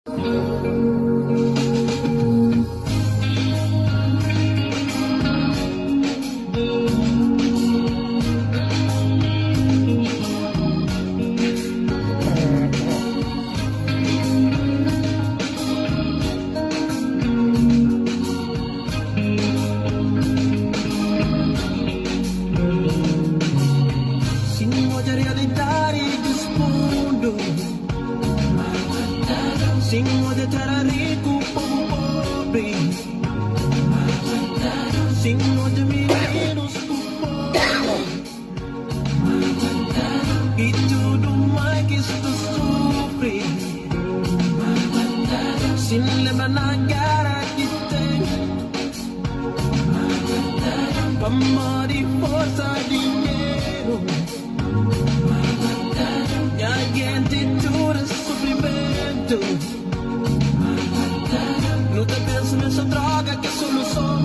Sin odja realidadi des mundu Sin odja tera riku povu pobri Sin odja mininus ku fomi I tudu mai ki sta sufri Sin lembra na gera ki ten Pamodi forsa dinheru Nha genti tudu es sufrimentu Nu ta pensa ma é so droga ki é soluson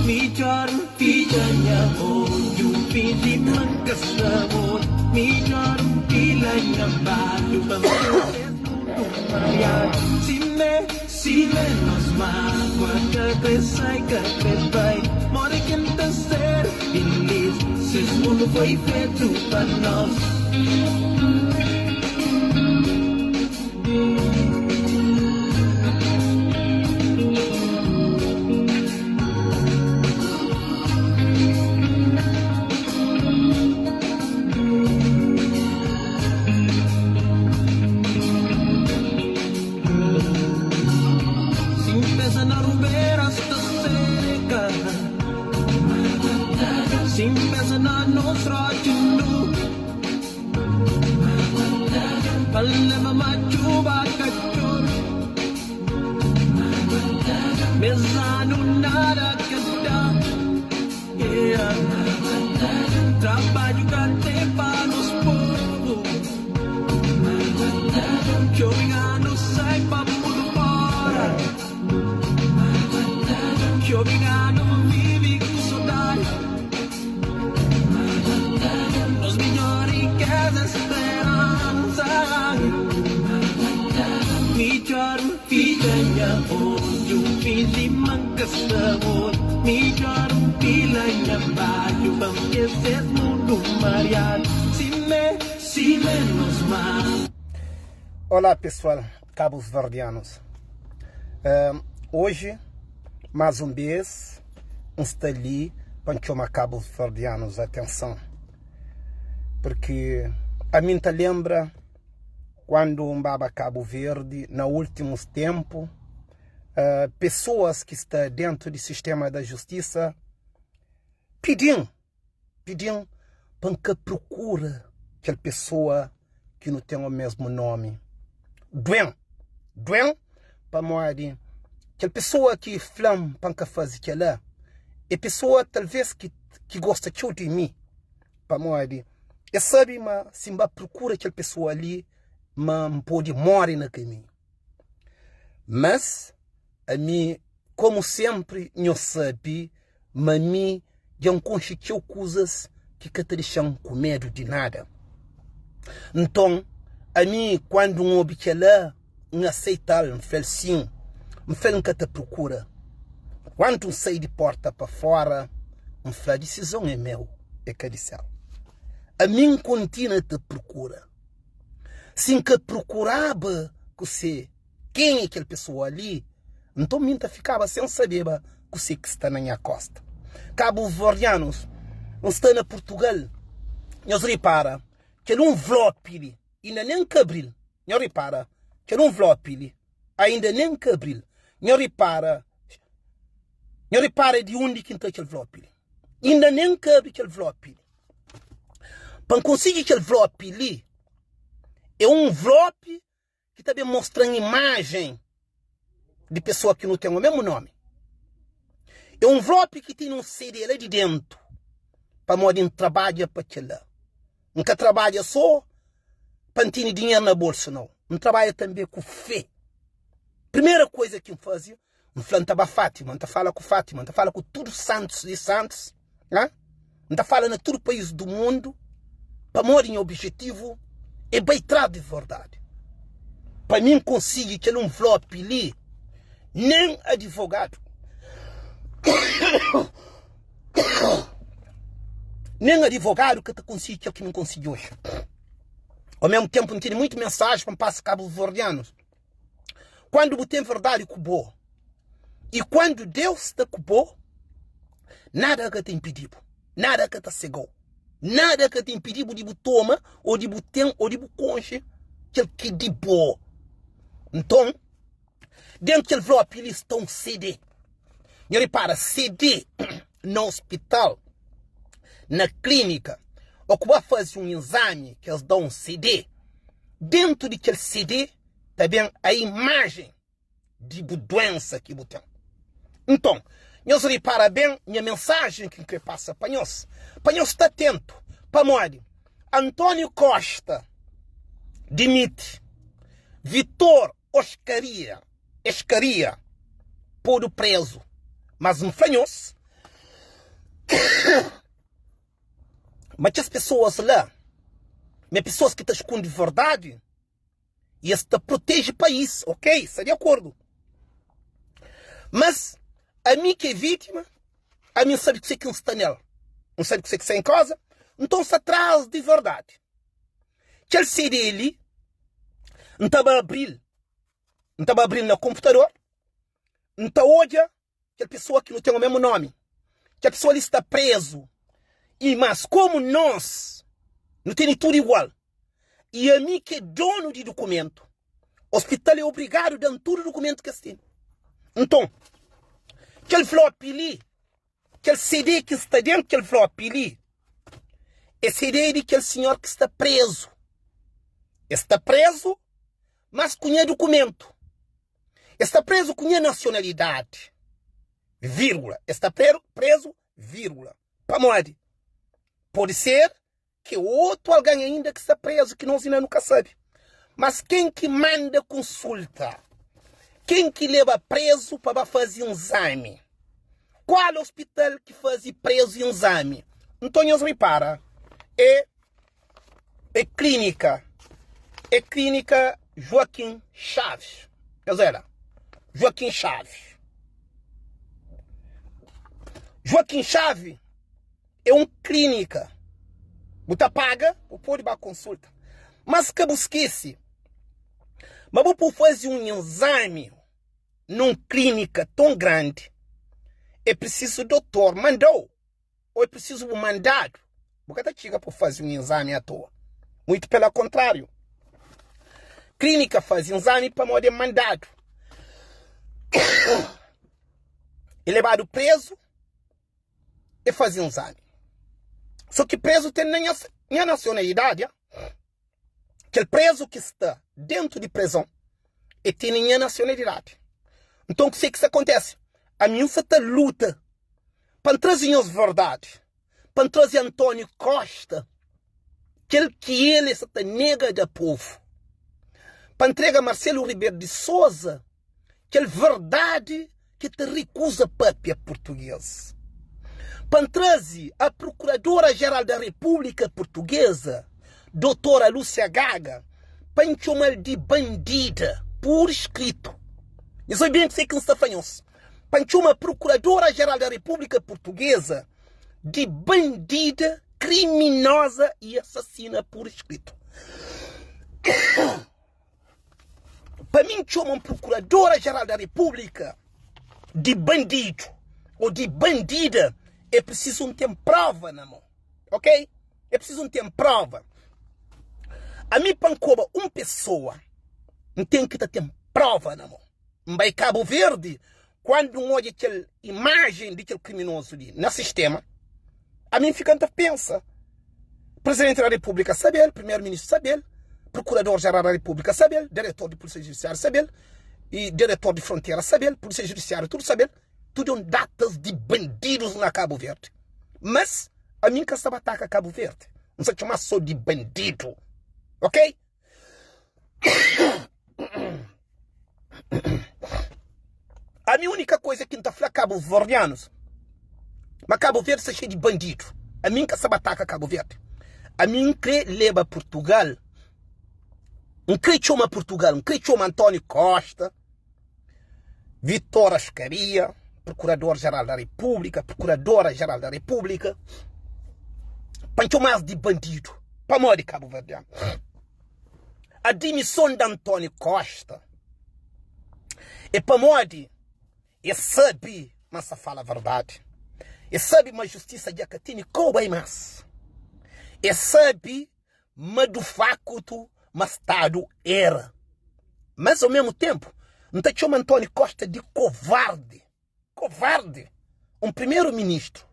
Midjor N fitxa nha odju Finji ma N ka sta mortu Midjor N pila nha badju Pa N skese es mundu mariadu Simé, simé nos mágua Ka kre sai, ka kre bai Modi ki N ta ser filis Si es mundu foi fetu pa nos. Sin pensa na ruberas ta seka Sin pensa na nos rotxu nu Pa leba ma txuba ka txobe Mes anu nada ka da yeah. Trabadju ka ten pa nos povu Ki obriganu sai pa mundu fora Ki obriganu vivi ku sodadi Nos midjor rikeza é speransa Midjor N fitxa nha odju Finji ma N ka sta mortu Midjor N pila nha badju Pa N skese es mundu mariadu Simé, simé nos mar. Olá pessoal cabosverdianos Hoje mais um bes N sta li pa N txoma kabuverdianus atenson Purki ami N ta lenbra kuandu N baba Kabu Verdi na últimus ténpu Pesoas ki sta déntu di sistéma da justisa pidi-m Pidi-m pa N ka prokura kel pesoa ki nu ten omésmu nómi. Due-m, due-m pamodi kel pesoa ki fla-m pa N ka faze kel-la é pesoa talvês ki ki gosta txeu di mi, pamodi el sabe ma si N ba prokura kel pesoa li ma N pode móre na kaminhu. Mas ami, komu sénpri nhos sabe ma mi dja N konxe txeu kuzas ki ka ta dexa-m ku medu di nada. Nton, ami kandu N obi kel-la, N aseita-l, N fla-l sin, N fla-l N ka ta prokura. Kantu N sai di porta pa fora, N fla disizon é meu, é ka di sel. Ami N kontinua ta prokura. Si N ka prokuraba kuse ken é kel pesoa li, nton mi N ta fikaba sen sabeba kuse ki sta na nha kosta. Kabuverdianus, N sta na Purtugal, nhos ripara kel unvlopi li inda nen ka abril, nhos ripara kel unvlopi li ainda nen ka abril, nhos ripara, nhos ripara di undi ki N tra kel vlopi li, inda nen ka abri kel vlopi li. Pa N konsigi kel vlopi li, é un vlopi ki ta ben mostra-m imajen di pesoa ki nu ten omésmu nómi. É un vlopi ki tene un CD la di déntu, pamodi N trabadja pa kel-la. N ka trabadja sô pa N tene dinheru na bolsu, nau. N trabadja tanbê ku fé. Primeru kuza ki N faze, N fla, N ta ba Fátima, N ta fala ku Fátima, N ta fala ku tudu santus di santus, ha? N ta fala na tudu país du mundu, pamodi nha objetivu é bai tras di verdadi. Pa mi N konsigi kel unvlopi li, nen adivogadu, nen adivogadu ka ta konsigi kel ki mi N konsigi oji. Ao mesmu tenpu N tene muitu mensaji pa N pasa kabuverdianus. Kuandu bu ten verdadi ku bo i kuandu Deus sta ku bo, nada ka ta inpidi-bu, nada ka ta sega-u, nada ka ta inpidi-bu di bu toma ô di bu ten ô di bu konxe kel ki di bo. Nton, dentu kel vlopi li sta un CD. Nha ripara, CD na ospital, na klínika, ô ku ba faze un izami ki es da un CD, dentu di kel CD ta ben a imajen di bu duensa ki bu ten. Nton, nhos ripara ben nha mensajen ki N kre pasa pa nhos, pa nhos sta atentu, pamodi António Costa dimiti, Vitor Oscaria, Escaria podu prezu, mas N fla nhos ma kes pesoas la, ma é pesoas ki ta skunde verdadi, i es ta proteje país, ok, sta di akordu. Mas ami ki é vítima, ami N sabe kuse ki N sta nel, N sabe kuse ki sta en koza, nton N sta tras di verdadi. Kel CD li, N ta ba abril, N ta ba abril na konputador, N ta odja kel pesoa ki nu ten o mesmu nomi, kel pesoa li sta prezu i mas komu nos nu tene tudu igual i ami ki é donu di dukumentu, ospital é obrigadu da-m tudu dukumentu ki es tene. Nton, kel flopi li, kel CD ki sta dentu kel flopi li, é CD di kel sinhor ki sta prezu. E sta prezu, mas ku nha dukumentu. E sta prezu ku nha nasionalidadi, vírgula. E sta prezu, vírgula. Pamodi? Pode ser ki otu algen ainda ki sta prezu ki nos inda nu ka sabe. Mas ken ki manda konsulta? Ken ki leba prezu pa ba faze inzami? Kual ospital ki faze prezu inzami? Nton nhos ripara, é É klínika É klínika Joaquim Chaves Nhos era Joaquim Chaves Joaquim Chaves é un klínika Bu ta paga, bu pode ba konsulta Mas ka bu skese ma bu pode faze un inzami nun klínika ton grandi É prisizu dotor manda-u Ô é prisizu bu mandadu. Bu ka ta txiga pa faze un inzami atoa. Muitu pela kontráriu. Klínika faze inzami pamodi é mandadu. E lebadu prezu, e faze inzami. So ki prezu ten na nha nasionalidadi. Kel prezu ki sta dentu di prezon e tene nha nasionalidadi. Nton kuse ki sta kontese? Ami N sa ta luta pa N traze nhos verdadi, pa N traze António Costa kel ki el e sa ta nega da povu, pa N ntrega Marcelo Rebelo de Sousa kel verdadi ki ta rikuza papia purtugês. Pa N traze a Procuradora-Geral da República Portuguesa, Doutora Lúcia Gaga, pa N txoma-l di bandida, pur skritu. Nhos obi ben kuse ki N sta fla nhos. Pa N txoma Procuradora-Geral da República Portuguesa di bandida, kriminoza i asasina pur skritu. Pa mi N txoma un Procuradora Geral da República di bandidu ou di bandida é prisizu N ten prova na mon, ok? É prisizu N ten prova. Ami pa N koba un pesoa N ten ki ta ten prova na mon. N bai Cabo Verde Kuandu N odja kel imajen di kel kriminozu li na sistema, ami N fika N ta pensa, Presidenti da Repúblika sabe-l, Primeru Ministru sabe-l, Prokurador Jeral da Repúblika sabe-l, Diretor di Pulisia Judisiáriu sabe-l, i Diretor di Frontera sabe-l, Pulisia Judisiáriu tudu sabe-l, tudu é un datas di bandidus na Kabu Verdi. Mas ami N ka sta ba ataka Kabu Verdi, N sta txoma so di bandidu, ok? Ami única coisa ki N ta fla kabuverdianus ma Cabo Verde sta xeiu di bandidu. Ami N ka sta ba ataka Cabo Verde. Ami N kre leba Portugal. N krê txoma Purtugal, N krê txoma António Costa, Vitor Ascaria, Procurador-Geral da República, Procuradora-Geral da República, pa N txoma-s di bandidu. Pamodi kabuverdianu? A dimison di António Costa é pamodi E sabe ma sa fala verdade. E sabe ma justisa dja ka tene kou bai mas. E sabe ma du fakutu ma stadu era. Mas ao mesmu tempu N ta txoma António Costa di kovardi. Kovardi! Un primeru ministru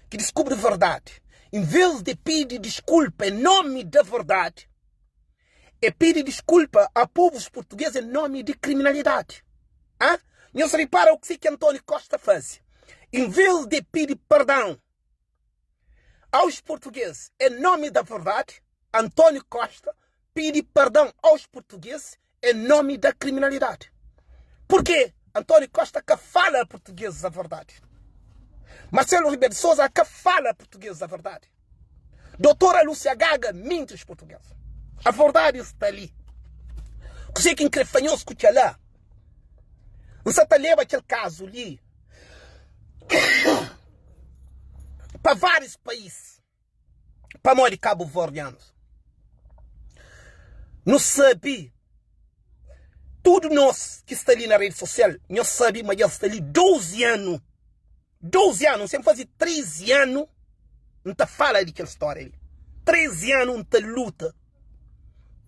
ki diskubri verdadi, en vez di pidi diskulpa en nomi da verdadi, E pidi diskulpa a povus purtuges en nomi di kriminalidadi. Ah? Nhos ripara u ki António Costa faze? En vez de pidi perdão aos portugueses em nome da verdade, António Costa pidi perdão aos portugueses em nome da criminalidade. Porquê António Costa ka fala a portugueses a verdade? Marcelo Rebelo de Sousa ka fala a portugueses a verdade? Doutora Lúcia Gaga minti os portugueses. A verdade está ali. Kuzê ki N kre fla nhos ku txala? N sa ta leba kel kazu li pa várius país. Pamodi kabuverdianus? Nu sabe, tudu nos ki sta li na redi sosial, nhos sabe ma dja N sta li 12 anu. 12 anu, N sen faze 13 anu N ta fala di kel stória li. 13 anu N ta luta.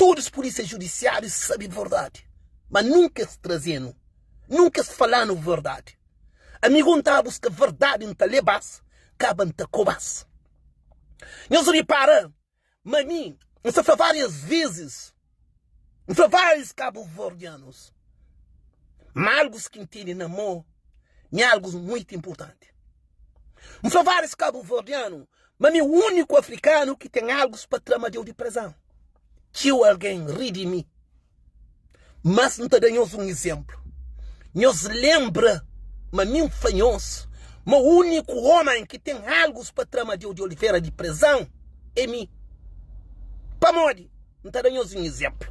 Tudus pulísia judisiáriu sabe verdadi, ma nunka es traze-nu, nunka es fala-nu verdadi. Amigu N ta buska verdadi, N ta leba-s, kaba N ta koba-s. Nhos ripara ma mi N sta fla várias vezis, N fla várius kabuverdianus ma algus ki N tene na mô mi algus muitu inpurtanti. N fla várius kabuverdianu ma mi úniku afrikanu ki ten algus pa tra Amadeu di prezan. Txeu algen ri di mi. Mas N ta da nhos un izénplu. Nhos lenbra ma mi N fla nhos ma úniku ómen ki ten algus pa tra Amadeu di Olivera di prezan é mi. Pamodi? N ta da nhos un izénplu.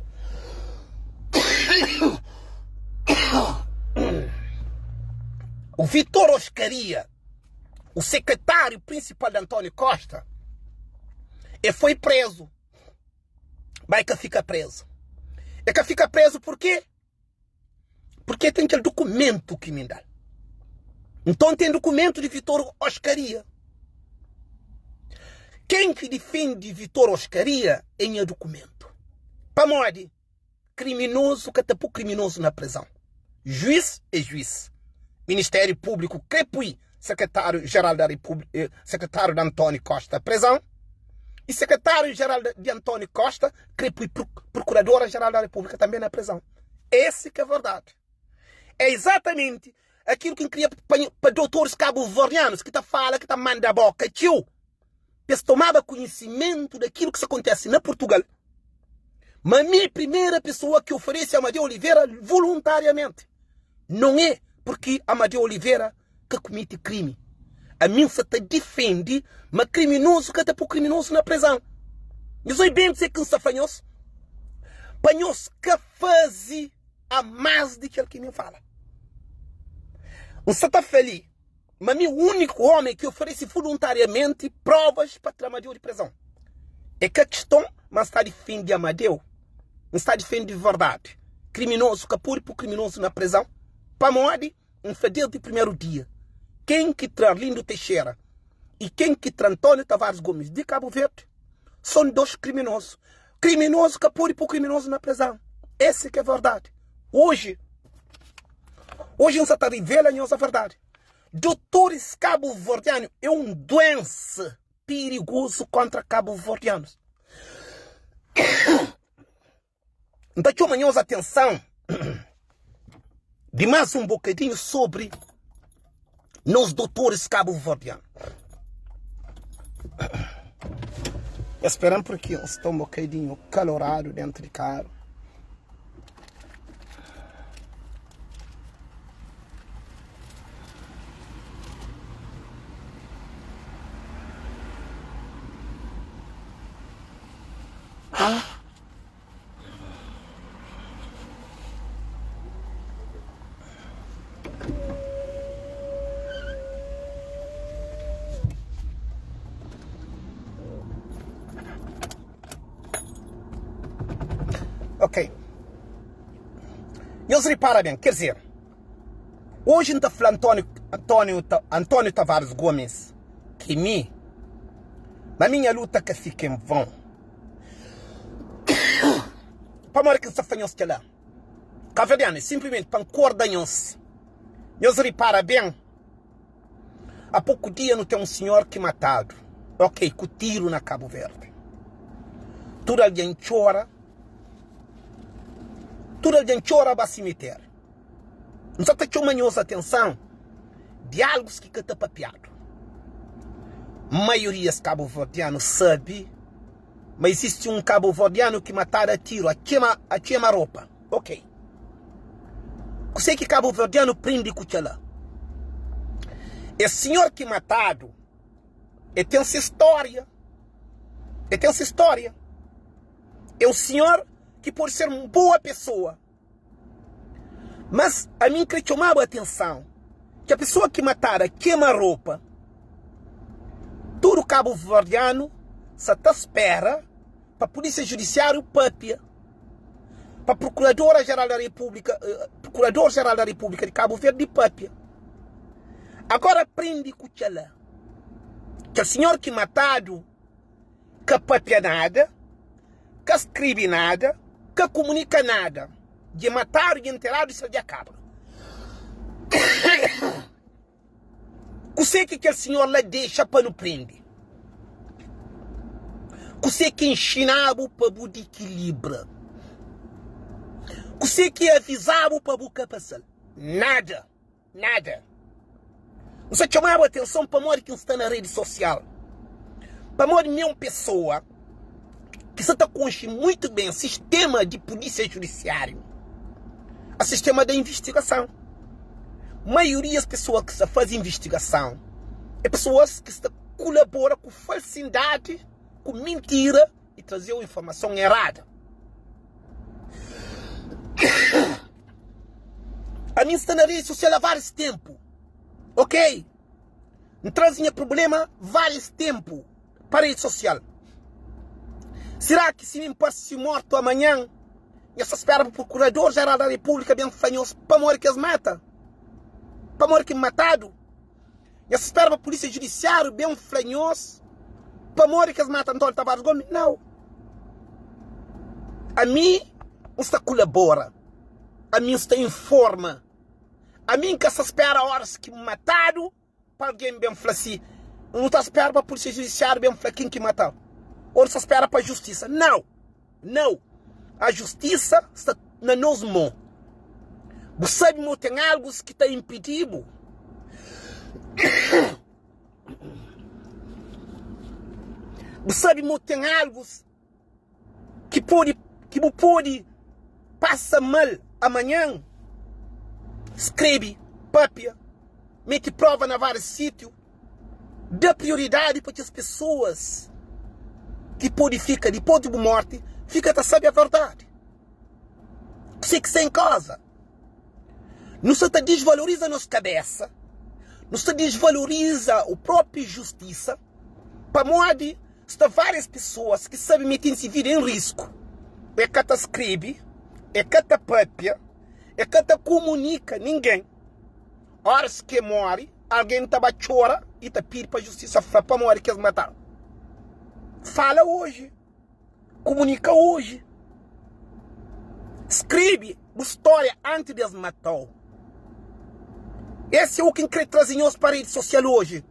O Vitor Oscaria, o sekretáriu prinsipal di António Costa, e foi prezu. Bai ka fika prezu. E ka fika prezu purkê? Purkê ten kel dukumentu ki mi da-l. Nton ten dukumentu di Vitor Oscaria. Ken ki difende Vitor Oscaria é nha dukumentu. Pamodi? Kriminozu ka ta pui kriminozu na prizon. Juiz é juiz. Ministériu Públiku krê pui Sekretáriu Jeral da Repúblika, Sekretáriu di António Costa prizon y Sekretáriu Jeral di António Costa krê pui Prokuradora Jeral da Repúblika tanbê na prizon. Esse ki é verdadi. É izatamenti akilu ki N kria pa dotoris kabuverdianus ki ta fala, ki ta manda boka txeu. pa es tomaba konhisimentu dakilu ki sta kontese na Purtugal, ma mi é primera pesoa ki oferese Amadeu Oliveira voluntariamenti. Non é purki Amadeu Oliveira ka kumete krimi. Ami N sa ta difende ma kriminozu ka ta po kriminozu na prezan. Nhos oi ben kuzê ki N sta fla nhos, pa nhos ka faze a más di kel ki mi fala. N sa ta fla li. Ma mi úniku ómi ki oferese vuluntariamenti provas pa tra Amadeu di prezon. É ka kiston ma N sta difende Amadeu, N sta difende verdadi. Kriminozu ka pode po kriminozu na prezon pamodi N fla desdi primeru dia, ken ki tra Arlindo Teixeira i ken ki tra António Tavares Gomes di Kabu Verdi son dos kriminozu. Kriminozu ka pode po kriminozu na prezon. Esse ki é verdadi. Oji, oji N sa ta rivela nhos a verdadi. Dotoris kabuverdianu é un duensa pirigozu kontra kabuverdianus. N ta txoma nhos atenson di más un bokadinhu sobri nos dotoris kabuverdianu. Esperan porque N sta un bokadinhu kaloradu dentu di karu. Nhos ripara ben, ker dizer, oji N ta fla António, António, António Tavares Gomes ki mi, ma minha luta ka fika en vão. Pamodi ki N sta fla nhos kel-la? Kaverdianu, é sinplimenti pa N korda nhos. Nhos ripara ben, A poku dia nu ten un sinhor ki matadu, ok, ku tiru na Kabu Verdi. Tudu algen txora, tudu algen txora ba simitériu. N sa ta txoma nhos atenson di algus ki ka ta papiadu. Maiorias kabuverdianu sabe ma izisti un kabuverdianu ki matadu a tiru, a kema, a kema ropa. Ok. Kuse ki kabuverdianu prende ku kel-la? Es sinhor ki matadu, e ten se stória. E ten se stória. É un sinhor ki pode ser un boa pesoa. Mas ami N kre txomaba atenson ki a pesoa ki matada kema ropa. Tudu kabuverdianu sa ta spera pa Polísia Judisiáriu papia. pa Procuradora Geral da República, Procurador Geral da República de Cabo Verde papia. Agora prende ku txala. Kel senhor ki matadu ka papia nada, ka skribe nada, ka komunika nada. Dje matadu, dje enteradu, sel dja kaba. Kusé ki kel sinhor la dexa pa nu prende? Kusé ki inxina-bu pa bu dikilibra? Kusé ki aviza-bu pa bu ka pasa-l? Nada! Nada! N sta txoma-bu atenson pamodi ki N sta na redi sosial. Pamodi mi é un pesoa ki sta ta konxe muitu ben sistema di pulísia judisiáriu, a sistema da invistigason. Maiorias pesoas ki sta faze invistigason é pesoas ki sta kulabora ku falsindadi, ku mintira i traze-u informason erada. Ami N sta na redi sosial a várius tenpu, ok? N traze nha prubléma várius tenpu. pa redi sosial. Sera ki si mi parse mortu amanhan, nhos ta spera pa Prokurador Jeral da Repúblika ben fla nhos pamodi ki es mata? Pamodi ki matadu? Nhos ta spera pa Polísia Judisiáriu ben fla nhos pamodi ki es mata António Tavares Gomes? Nau. Ami N sta kulabora, ami N sta informa, ami N ka sta spera óras ki matadu. Pa algen ben fla si, Nu ta spera pa pulisia judisiáriu ben fla ken ki mata-l. Ô nu sta spera pa justisa. Nau! Nau! A justisa sta na nos mô. Bu sabe ma ten algus ki ta inpidi-bu. Bu sabe ma ten algus ki pode ki bu pode pasa mal amanhan, skrebe, papia, mete prova na várius sítiu, da prioridadi pa kes pesoas ki pode fika dipôs di bu morti, fika ta sabe a verdadi. Kuzê ki sta en kauza? Nu sta ta disvaloriza nos kabésa, nu sta disvaloriza o própi justisa pamodi Sta várias pesoas ki sabe ma e ten se vida en risku. E ka ta skrebe, e ka ta papia, e ka ta kumunika ningen. Óras ki e móre, algen ta ba txora i ta pidi pa justisa fla pamodi ki es mata-l. Fala oji, kumunika oji, skrebe bu stória antis di es mata-u. Esi é u ki N krê traze nhos pa redi sosial oji.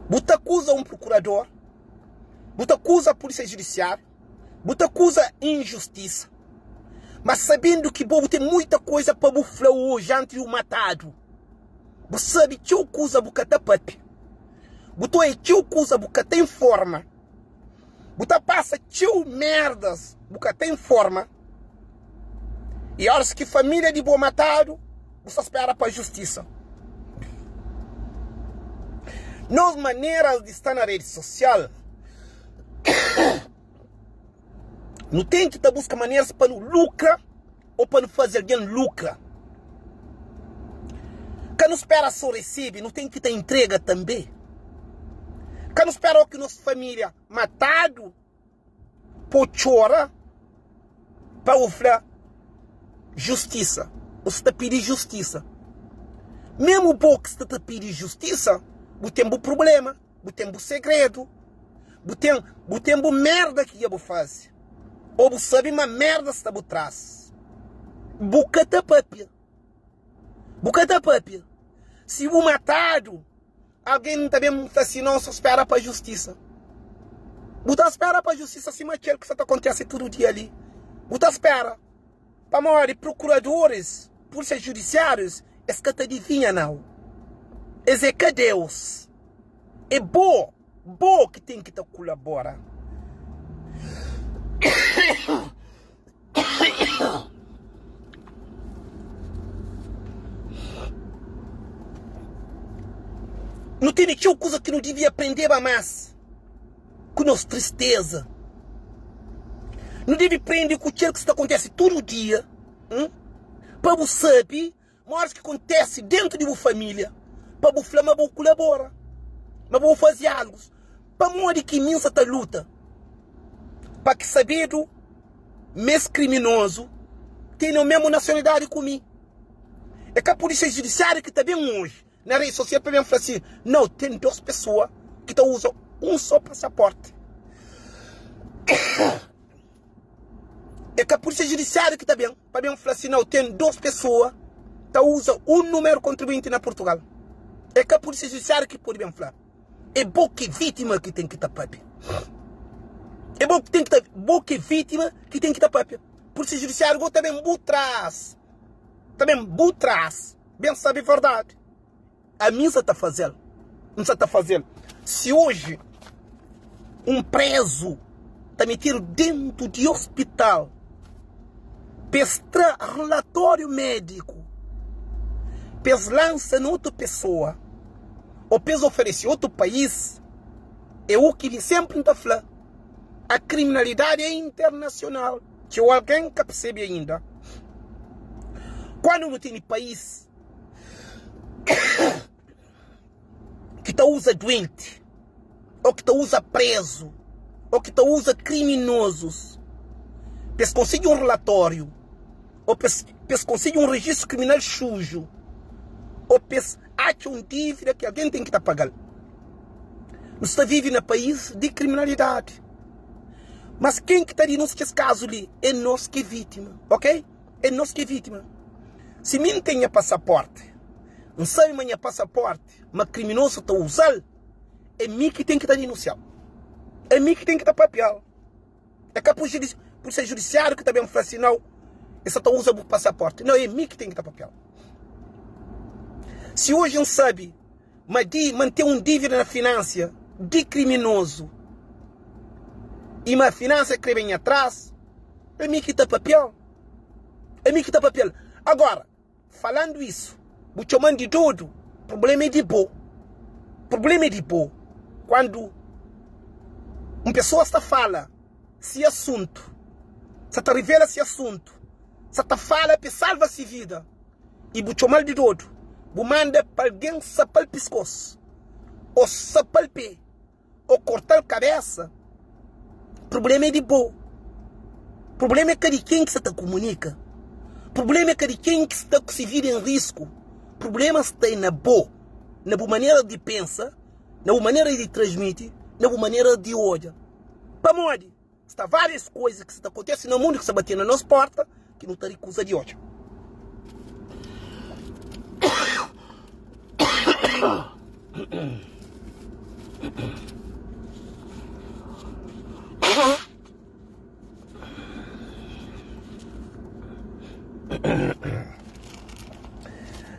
Bu ta akuza un prokurador, bu ta akuza pulisia judisiáriu, bu ta akuza injustisa, ma sabendu ki bo bu ten muita koza pa bu fla oji antis di bu matadu. Bu sabe txeu kuza bu ka ta papia, bu ta oia txeu kuza bu ka ta informa, bu ta pasa txeu merdas bu ka ta informa. I óras ki família di bo matadu, bu sta spera pa justisa. Nos maneras di sta na redi sosial, nu ten ki ta buska maneras pa nu lukra ô pa nu faze algen lukra. Ka nu spera sô resebe, nu ten ki ta intrega tanbê. Ka nu spera ô ki nos família matadu. Pô txora pa bu fla. Justisa. Bu sta pidi justisa. Memu bo ki sta ta pidi justisa, bu ten bu prublema, bu ten bu segredu, bu ten bu ten bu merda ki dja bu faze, o bu sabe ma merda sta bu tras. Bu ka ta papia. Bu ka ta papia. Si bu matadu, Algen ta ben fla si, No, so spera pa justisa. Bu ta spera pa justisa sima kel ki sta ta kontese tudu dia li. Bu ta spera pamodi prokuradoris, pulisia judisiárius, es ka ta divinha nau. Es é ka Deus. É bo, bo ki ten ki ta kulabora. Nu tene txeu kuza ki nu devia prendeba más ku nos tristeza. Nu debe prende ku kel ki sta kontese tudu dia, pa bu sabe Moras ki kontese dentu di bu familia pa bu fla ma bu kulabora, ma bu faze algus. Pamodi ki mi nsa ta luta pa ki sabedu ma es kriminozu tene omemu nasionalidadi ku mi? E ka pulisia judisiariu ki ta ben oji na redi sosial pa ben fla si, nau, ten dos pesoa ki ta uza un so pasaporti. E ka pulisia judisiariu ki ta ben. Pa ben fla si nau ten 2 pesoa ta uza un numeru kontribuinti na Purtugal. E ka pulisia judisiariu ki pode ben fla. E bo ki vitima ki ten ki ta papia. E bo ki ten ki ta bo ki vitima ki ten ki ta papia. Pulisia judisiariu go ta ben bu tras. Ta ben bu tras. Ben sabe verdadi. Ami N sa ta faze-l. N sa ta faze-l. Si oji un prézu ta metedu déntu di ospital pa es tra rilatóriu médiku, pa es lansa na otu pesoa ô pa es oferese otu país, é u ki mi sénpri N ta fla, a kriminalidadi é internasional. Txeu algen ka persebe ainda. Kuandu nu tene país. ki ta uza duenti, ô ki ta uza prézu, ô ki ta uza kriminozus pa es konsigi un rilatóriu, ô pa es konsigi un rejistru kriminal suju, ô pa es atxa un dívida ki algen ten ki ta paga-l. Nu sta vive na país di kriminalidadi. Mas ken ki ta dinúnsia kes kazu li é nos ki é vítima, ok? É nos ki é vítima. Si mi N ten nha pasaporti, N sabe ma nha pasaporti, ma kriminosu ta uza-l, é mi ki ten ki ta dinunsia-l. É mi ki ten ki ta papia-l. É ka pulisia judisiáriu ki ta ben fla si nau, e sa ta uza bu pasaporti. Nau, é mi ki ten ki ta papia-l. Si oji N sabe ma di ma N ten un dívida na finansia di kriminozu i ma finansia kre ben nha tras, É mi ki ta papia-l. É mi ki ta papia-l. Agora, falandu isu, bu txoma-m di dodu, problema é di bo. Problema é di bo. Kuandu un pesoa sta fala si asuntu, sa ta rivela si asuntu, sa ta fala pa e salva si vida, i bu txoma-l di dodu, bu manda pa algen sapa-l piskos ô sapa-l pe. ô korta-l kabésa, prubléma é di bo. Prubléma é ka di ken ki sta ta kumunika. Prubléma é ka di ken ki sta ku se vida en risku. Prubléma sta na bo, na bu manera di pensa, na bu manera di transmiti, na bu manera di odja. Pamodi? Sta várias coisas ki sta ta kontese na mundu ki sta bate na nos porta ki nu ta rikuza di odja.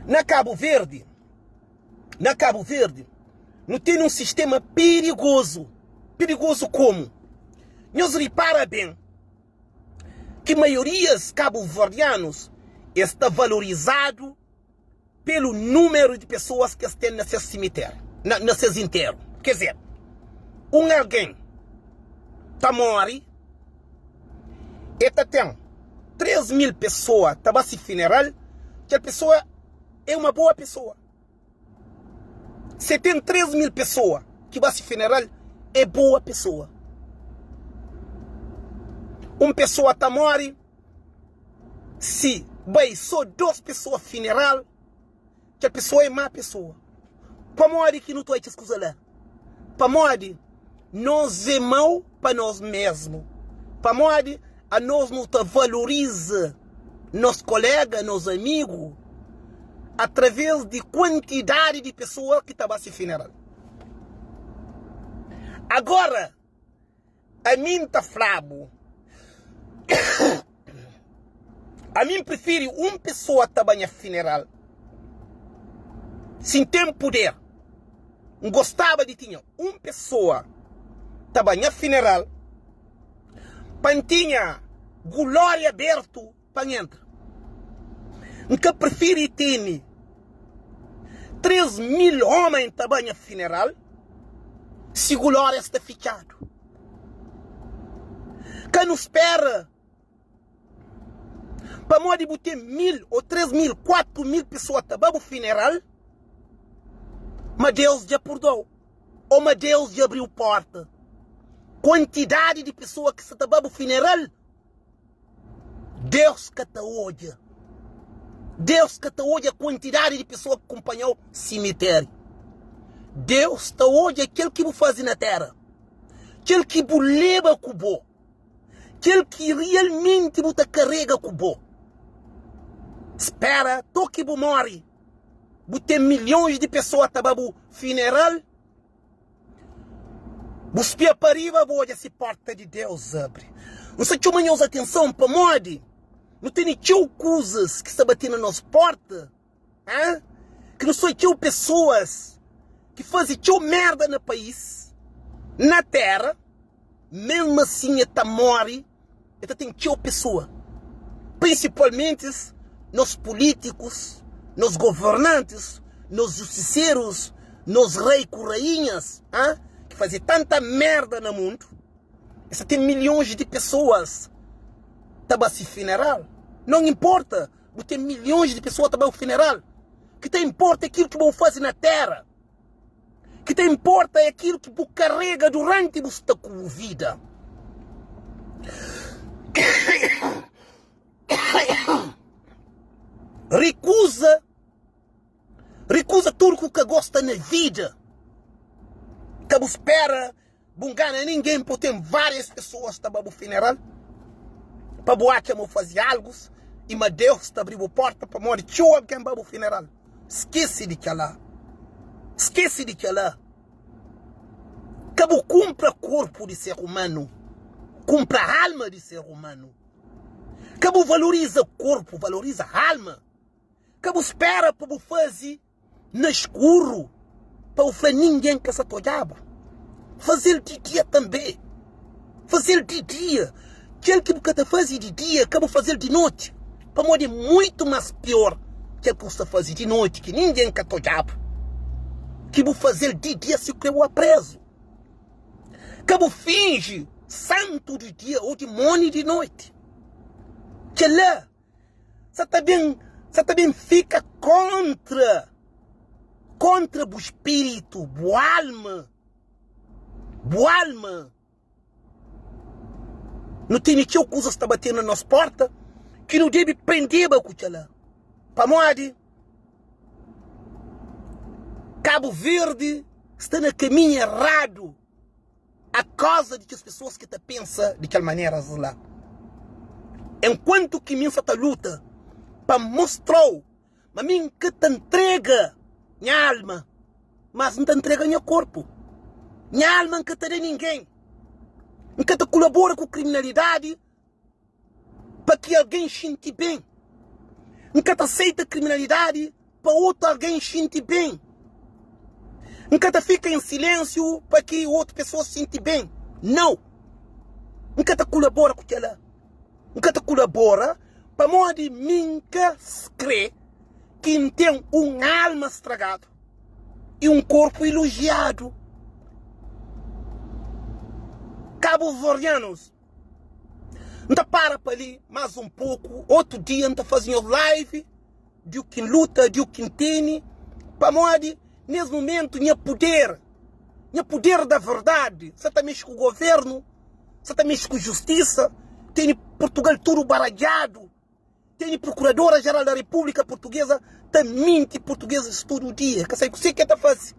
Na Cabo Verde, Na Cabo Verde, nu tene un sistema perigozu. Perigozu komu? Nhos ripara ben ki maiorias kabuverdianus es ta valorizadu pelu numeru di pesoas ki es ten na ses simiteriu, na ses interu. Ker dizer, un algen ta mori, e ta ten 3 mil pesoa ta ba si funeral, kel pesoa é uma boa pessoa. Se tem 3 mil pessoa ki ba si funeral, é boa pessoa. Um pessoa ta morre, si. Bai sô dos pesoa funeral, kel pesoa é má pesoa. Pamodi ki nu ta odja kes kuza la? Pamodi nos é mau pa nos mésmu. Pamodi anos nu ta valoriza nos koléga, nos amigu, através di kuantidadi di pesoa ki ta ba se funeral. Agora, Ami N ta fla-bu, ami N prifiri un pesoa ta ba nha funeral si N ten puder. N gostaba di tinha un pesoa ta ba nha funeral pa N tinha gulória abertu Pa N entra. N ka prifiri tene 3000 omen ta ba nha funeral si gulória sta fitxadu. Ka nu spera pamodi bu ten 1000 o 3000, 4000 pesoa ta ba bu funeral ma Deus dja purdou o ma Deus dja abriu porta. Kuantidadi di pesoa ki sta ta ba bu funeral Deus ka ta odja. Deus ka ta odja kuantidadi di pesoa ki kunpanha-u simitériu. Deus ta odja kel ki bu faze na téra, kel ki bu leba ku bo, kel ki rialmenti bu ta karega ku bo. Spera to ki bu móre, bu ten milhons di pesoa ta ba bu funeral. Bu spia pa riba bu odja si porta di Deus abri. N sta txoma nhos atenson pamodi nu tene txeu kuzas ki sta bate na nos porta, ha? Ki nu sai txeu pesoas ki faze txeu merda na país, na tera, mesmu asin e ta more. E ta ten txeu pesoa, prinsipalmentis nos pulítikus, nos governantis, nos justiserus, nos rei ku rainhas, ha, ki faze tanta merda na mundu. Es ta ten milhons di pesoas ta ba si funeral. Non inporta, bu ten milhons di pesoa ta ba bu funeral. Ki ta inporta é kil ki bu faze na tera. Ki ta inporta é akilu ki bu karega duranti bu sta ku bu vida. Rikuza, rikuza tudu ku ka gosta na vida. Ka bu spera Bu ngana ningen po ten varias pessoas ta ba bu funeral pa bu atxa ma bu fazi algus i ma Deus ta abri bu porta pamodi txeu algen ba bu funeral. Skese di kela. Skese di kela. Ka bu kunpra korpu di ser umanu, kunpra alma di ser umanu. Ka bu valoriza korpu, valoriza alma. Ka bu spera pa bu fazi Na skuru pa bu fla ningen ka sa ta odja-bu. Faze-l di dia tanbe. Faze-l di dia. Kel ki bu ka ta faze di dia, ka bu faze-l di noti. Pamodi é muitu más pior kel ki bu sta faze di noti, ki ningen ka ta odja-bu, ki bu faze-l di dia si kre bu prezu. Ka bu finji santu di dia ô dimóni di noti. Kel-la sa ta ben sa ta ben fika kontra kontra bu spiritu, bu alma, bu alma. Nu tene txeu kuzas ta bate na nos porta ki nu debe prendeba ku kel-la. Pamodi Kabu Verdi sta na kaminhu eradu. A kauza di kes pesoas ki ta pensa di kel maneras la. Enkuantu ki mi N sa ta luta pa N mostra-u ma mi N ka ta ntrega nha alma, mas N ta ntrega nha korpu. Nha alma N ka ta da ningen. N ka ta kulabora ku kriminalidadi. pa ki algen xinti ben. N ka ta seita kriminalidadi pa otu algen xinti ben. N ka ta fika en silensiu pa ki otu pesoa xinti ben. Nau! N ka ta kulabora ku kel-la. N ka ta kulabora pamodi mi N ka krê ki N ten un alma stragadu i un korpu ilojiadu. Kabuverdianus. N ta para pa li más un poku, otu dia N ta faze nhos live di u ki N luta, di u ki N tene, pamodi nes mumentu nha puder, nha puder da verdadi sa ta mexe ku governu, sa ta mexe ku justisa, tene Purtugal tudu baradjadu. Tene Procuradora Geral da República Portuguesa ta minti portugueses tudu dia. Ka sai kuse ke ta fase.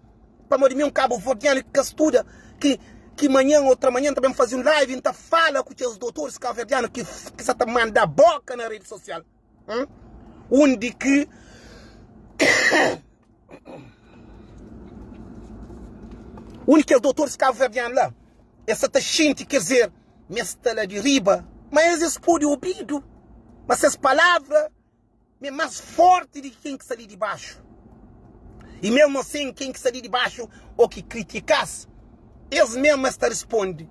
Pamodi mi é un kabuverdianu ki ka studa, ki ki manhan ou tramanhan ta ben faze un live N ta fala ku kes dotoris kabuverdianu ki ki sa ta manda boka na redi sosial. Hum? Undi ki undi kes dotoris kabuverdianu la es sa ta xinti, ker dizer, ma es sta la di riba, ma es es pode obidu, ma ses palavra ma é más fórti di ki ken ki sta li di baxu. I mésmu asin, ken ki sta li di baxu ô ki kritika-s, es mésmu es ta responde,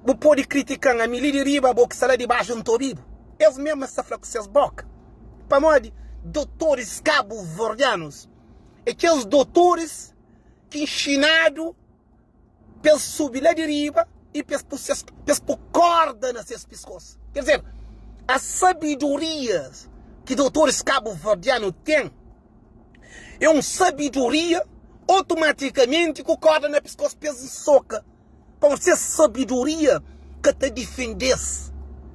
Bu pode kritika-m ami li di riba, abo ki sta la di baxu N ta obi-bu. Es mésmu es ta fla ku ses bóka. Pamodi dotoris kabuverdianus é kes dotoris ki nxinadu pa es subi la di riba i pa es pui ses, pa es pui korda na ses piskos. Ker dizer, a sabiduria ki dotoris kabuverdianu ten é un sabiduria otomatikamenti ku korda na piskos pa es nsoka. Pamodi ses sabiduria ka ta difende-s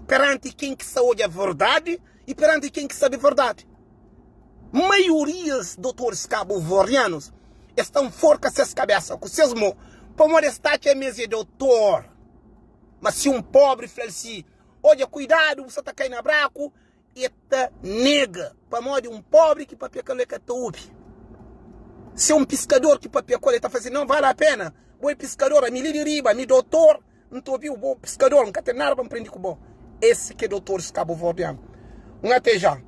peranti ken ki sta odja verdadi i peranti ken ki sabe verdadi. Maiorias dotoris kabuverdianus es ta nforka ses kabesa ku ses mo pamodi es ta atxa ma es é dotor. Ma si un pobri fla-l si, Odja, kuidadu, bu sta ta kai na braku, e ta nega, pamodi un pobri ki papia ku el, el ka ta obi. Si é un piskador ki papia ku el, el ta fla si, Não vale a pena, bo é piskador, ami li di riba, ami dotor, N ta obi-u, bo piskador, N ka ten nada pa N prende ku bo. Esi ki é dotoris kabuverdianu. Un até já.